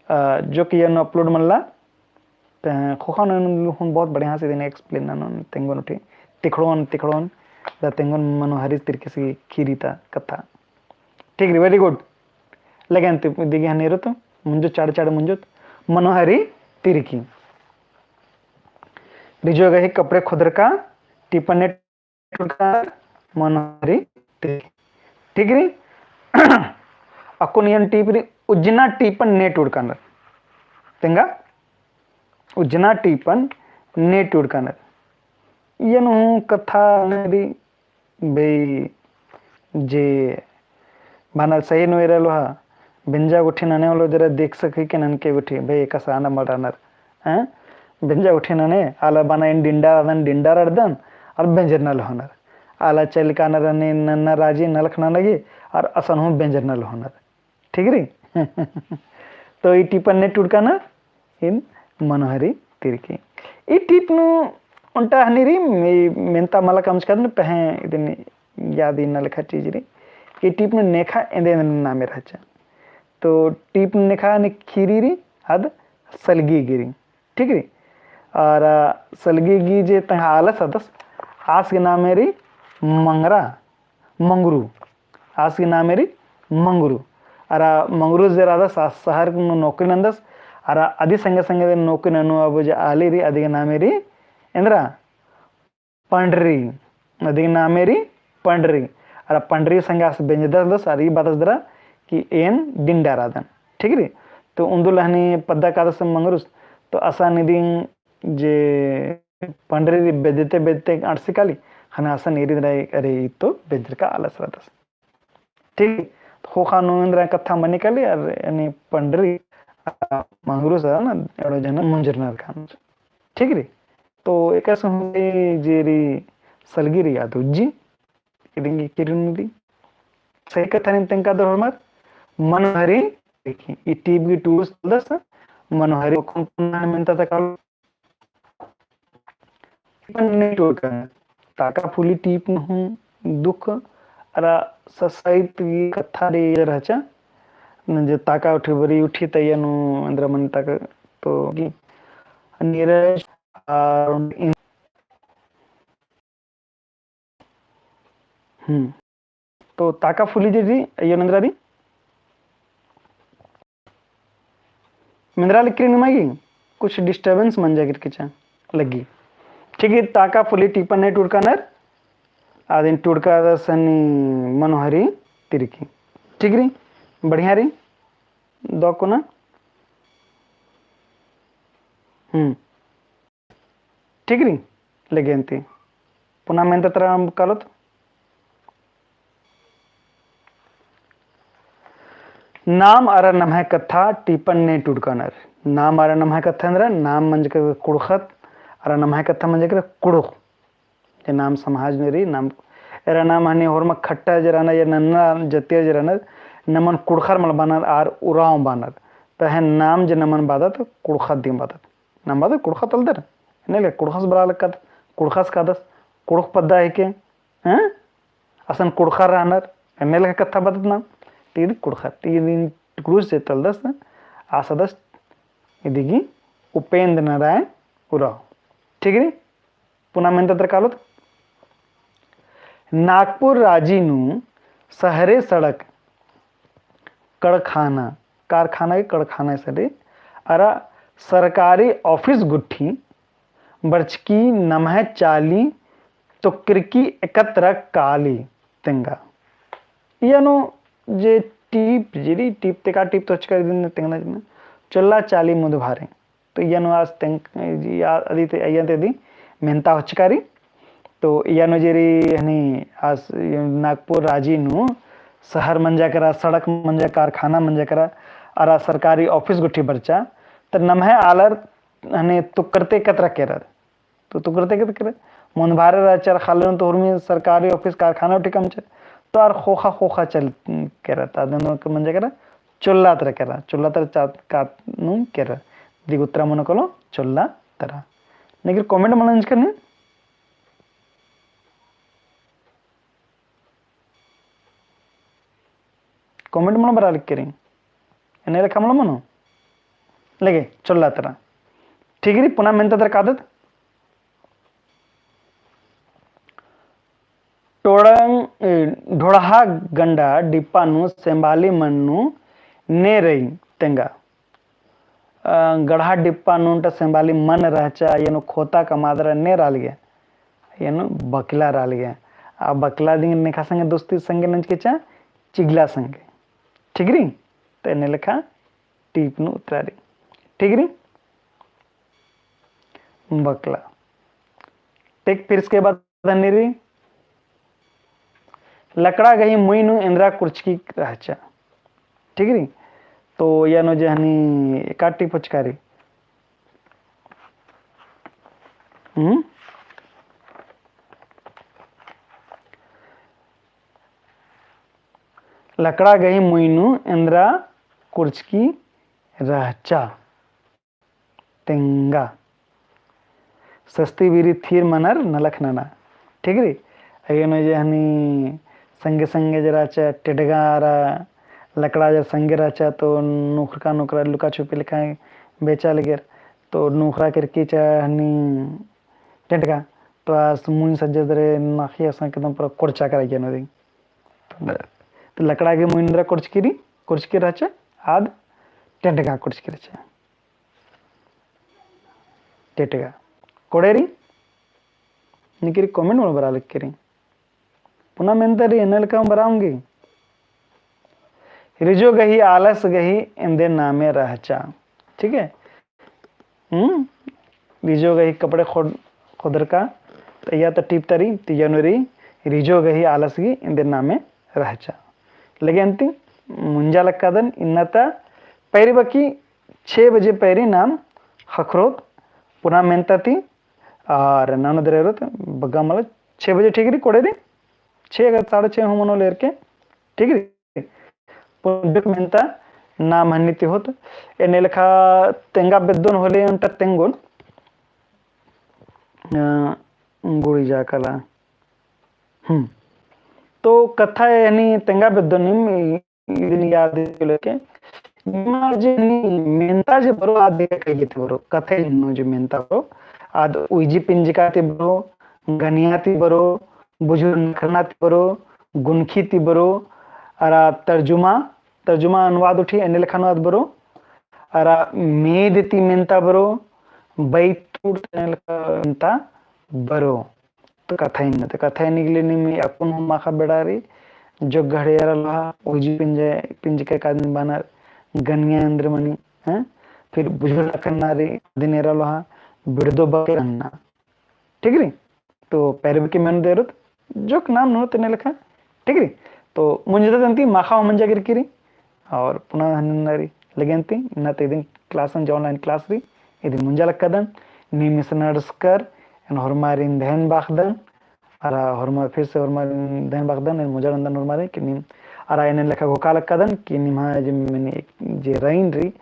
अ, जो कि एन upload मल्ला, ते ख़ोख़ा नू हूँ बहुत बढ़िया से इदिन explain ननोन, तेंगोन उठी, तिखड़ोन, तिखड़ोन, दा तेंगोन मनोहरी तिर्कीस गही खीरी ता कत्था। ठीक रई, very good। लेगे अन्ती इदी गही हनी एरोत, मुंजो चाड़ चाड़ मुंजो, मनोहरी तिर्की। रिझो गही कपड़े खोदरका, टीपन ने टूड़कानर मनोहरी तिर्की। ठीक रई? अक्कुन एन टीप रई, उज्जना टीपन ने टूड़कानर। तेंगा? उज्जना टीपन ने टूड़कानर। इयन हूँ कत्था नरी भई जे बअनर सही नू एरा लोहा, बेंजा गुट्ठी नने होलो जरा देख सकी के ननके गुट्ठी, भई एकासे आना मल रअनर, हैं? बेंजा गुट्ठी नने, आला बअना एन डिंडा रअदन, डिंडा रअदन, और बेंजर नल होअनर। आला चल कानर नन्ना राजी नलख नना लगी, और असन हूँ बेंजर नल होअनर। ठीक रई? तो ई टीपन ने टूड़का ना, एन मनोहरी तिरकी। ई टीप नू ओन्टा हनी रई, ई मेन्ता मला कमचका दिन पहें इदिन याद इन्ना लेखा चीज रई। ई टीप नू नेखा एन्देर एन्देर नामे रहचा। तो टीप नू नेखा हनी खीरी रई, आद सलगी गी रई। ठीक रई? और, आ, सलगी गी जे तंग्है आलस रअदस, आस गी नामे रई मंगरा, मंगरू। आस गी नामे रई मंगरू। अरा मंगरू जे रअदस, आस शहर नू नौकरी नन्दस। अरा अदी संगे संगे नौकरी ननू अबु जे आली रई, अदी गी नामे रई एन्दरा? पंडरी। अदी गी नामे रई पंडरी। अरा पंडरी संगे आस बेंजदस दस, अरा ई बादस दरा कि एन डिंडा रअदन। ठीक रई? तो उन्दुल हनी पद्दा कादस मंगरूस, तो असन इदिन जे पंडरी रई बेद्दते बेद्दते अंड़सी काली, ख़ने असन एरी दरा, अरे ई तो बेद्दरका आलस रअदस। ठीक, ख़ोख़ा नू एन्दरा कत्था मनी काली, अरा एन्ने पंडरी, आ, मंगरूस ना, एड़ो जन मुंजरनर कानर। ठीक रई? तो एकासे हूँ जे रई सलगी रई आद उज्जी, इदिन गे किरिन दी। सही कत्था नीम तेंगकादर होरमर, मनोहरी तिरकी। ई टीप गी टूड़ुस तलदस, मनोहरी कौन कौन मेन्ता तक आलो। टीपन ने टूड़का, ताका फूली टीप नू हूँ दुख अरा ससाइत गी कत्था रई रहचा। न जे ताका उठी बरी उठी तैया नू एन्दरा मनी ताका तो गी नीरज आर इन-, हम्म। तो ताका फूली जे रई, अइय्या मेन्दरा रई। मेन्दरा लगी निमा गे, कुछ disturbance मंजा केरकी चा लगी। ठीक रई, ताका फूली टीपन ने टूड़कानर, आदिन टूड़कादस हनी मनोहरी तिरकी। ठीक रई, बढ़िया रई, दौ कोना। हम्म। ठीक रई, लगे अन्ती। पुना मेन्ता तरा कालोत। नाम अरा नम्है कत्था टीपन ने टूड़कानर। नाम अरा नम्है कत्था एन्दरा, नाम मंजकर कुँड़ुख़त, अरा नम्है कत्था मंजकर कुँड़ुख़। जे नाम समाज नू रई, नाम, एरा नाम हनी होरमा खट्टा जे रअनर, या नन्ना जतिया जे रअनर, नमन कुँड़ुख़र मल बअनर, आर उराँव बअनर। तो है नाम जे नमन बअदत, कुँड़ुख़त दिम बअदत। नम बअदत कुँड़ुख़त आलदर, एन्ने ले कुँड़ुख़स बरआ लगदत, कुँड़ुख़स कादस, कुँड़ुख़ पद्दा हिके, हैं? असन कुँड़ुख़र रअनर, एन्ने लेखा कत्था बअदत नाम, तो इदी कुँड़ुख़र, तो इदी टुकड़ुस जे तलदस, आस रअदस, इदी गी उपेंद्र नारायण उराँव। ठीक रई? पुना मेन्ता तरा कालोत। नागपुर राजी नू शहरे सड़क कड़खाना, कारखाना के कड़खाना सरे, अरा सरकारी office गुट्ठी बरचकी नम्है चाली तुक्करकी एकतरा काली तेंगा। इय्या नू जे टीप जे रई, टीप ती का टीप तो होचका रई इदिन तेंगना चिअना, चोल्ला चाली मुदभारे। तो इय्या नू आस तेंग, या, अदी ते, इय्या ते अदी मेन्ता होचका रई। तो इय्या नू जे रई हनी आस नागपुर राजी नू शहर मंजा केरा, सड़क मंजा, कारखाना मंजा केरा, अरा सरकारी office गुट्ठी बरचा, तो नम्है आलर हनी तुक्करते एकतरा केरर। तो तुक्करते एकतरा केरर। मुदभारे रहचर ख़ाली नू तो हुरमी सरकारी office कारखाना गुट्ठी कमचर। तो आर ख़ोख़ा ख़ोख़ा चल केरर। तो अदिन नू के मंजा केरा, चोल्ला तरा केरा, चोल्ला तरा चात कात नू केरा। दिगुत्तरा मनो कालो चोल्ला तरा। लेकिन comment मल नंजकर नी। Comment मल बरआ लगी रई। एन्ने लेखा मल मनो। लगे, चोल्ला तरा। ठीक रई, पुना मेन्ता तरा कादत। टोड़ंग, ए, ढोड़हा गंडा डिप्पा नू सेम्बाली मन नू ने रई तेंगा। अ, गड़हा डिप्पा नू ओन्टा सेम्बाली मन रहचा, एन्ने खोता कमादरा ने रआ लगे, एन्ने बकला रआ लगे। आ बकला दिम नेखा संगे दोस्ती संगे नंजकी चा, चिगला संगे। ठीक रई? तो एन्ने लेखा टीप नू उत्तरा रई। ठीक रई? बकला। टेक फिर इसके बाद हनी रई, लकड़ा गही मुई नू एन्दरा कुर्चकी रहचा। ठीक रई? तो यानो जे हनी काटी पुचकारी। हम्म? लकड़ा गही मुई नू एन्दरा कुर्चकी रहचा। तेंगा। सस्ती बीरी थीर मनर नलख नना। ठीक रई? अइय्या नू जे हनी संगे संगे जे रहचा टेटगा अरा लकड़ा जे संगे रहचा तो नुखरका नुखरा लुका छुपी लेखा बेचा लगेर। तो नुखरा केरकी चा हनी टेटगा। तो आस मुइन सज्जदरे नाखी असन एकदम पूरा कोड़चा करा अइय्या नू रई। तो लकड़ा गही मुई नू एन्दरा कुर्चकी रई, कुर्चकी रहचा, आद टेटगा कुर्चकी रहचा। टेटगा। कोड़े रई? निकिरी comment मल बरआ लगी रई। पुना मेन्ता रई, एन्ने लेखा बरआ ओंगी। रिझो गही आलस गही एन्देर नामे रहचा। ठीक है? हम्म? रिझो गही कपड़े खोद-, खोदरका, तो या तो टीप तरी, तो या नू रई, रिझो गही आलस गही एन्देर नामे रहचा। लगे अन्ती, मुंजा लक्कादन, इन्ना ता पैरी बकी छे बजे पैरी नाम ख़क्खरोत पुना मेन्ता ती, और ननोद रे रओत बग्गे मला छे बजे, ठीक रई कोड़े रई? छे अगर साढ़े छे हूँ मनो लेरके, ठीक रई? पुना मेन्ता नाम हन्नी ती होत। एन्ने लेखा तेंगा बेद्दोन होले ओन्टा तेंगोन, अ, गुड़ी जा कला। हम्म। तो कत्था एन्ने तेंगा बेद्दोन नीम इदिन याद लेके, निमा जे नी मेन्ता जे बरो आद कहिए ती बरो, कत्था इन्नु जे मेन्ता बरो, आद उइजी पिंजका ती बरो, गनिया ती बरो, बुझुर नखरना ती बरो, गुनखी ती बरो, अरा तर्जुमा, तर्जुमा अनुवाद उठी एन्ने लेखा अनुवाद बरो, अरा मेद ती मेन्ता बरो, बैतूर ती एन्ने लेखा मेन्ता बरो। तो कत्था इन्ना, तो कत्था इन्ना गे ले नीम अक्कुन हूँ माखा बेड़ा रई, जोक घड़े एरा लोहा, उइजी पिंजे, पिंजका कादिन बानर, गनिया एन्देर मनी, हैं? फिर बुझुर नखरना रई, अदिन एरा लोहा, बिड़दो बके नन्ना। ठीक रई? तो पैरी बकी मेनोत एरोत, जोक नाम ननोत एन्ने लेखा। ठीक रई? तो मुंजदत अन्ती माखा हूँ मंजा केरकी रई। और पुना हन्नी रई, लगे अन्ती, इन्ना ती इदिन class जे online class रई, इदिन मुंजा लक्कादन, नीम इसन अंड़सकर, एन होरमारिन धैन बाखदन, अरा होरमा फिर से होरमारिन धैन बाखदन, एन मुंजा नन्दन होरमारिन, कि नीम, अरा एन्ने लेखा घोखा लक्कादन, कि निम्हा जे मेने जे रइन रई,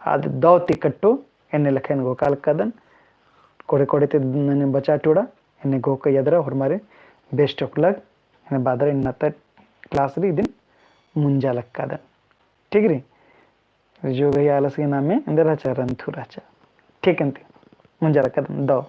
आद दौ ती कट्टो, एन्ने लेखा एन घोखा लक्कादन, कोड़े कोड़े ती नने बचा टुड़ा, एन्ने घोखा याद रआ होरमारिन, best of luck, एन्ने बादर इन्ना ता class रई इदिन मुंजा लक्कादन। ठीक रई? रिझो गही आलस गही नामे एन्देर रहचा, रंथू रहचा। ठीक अन्ती, मुंजा लक्कादन दौ।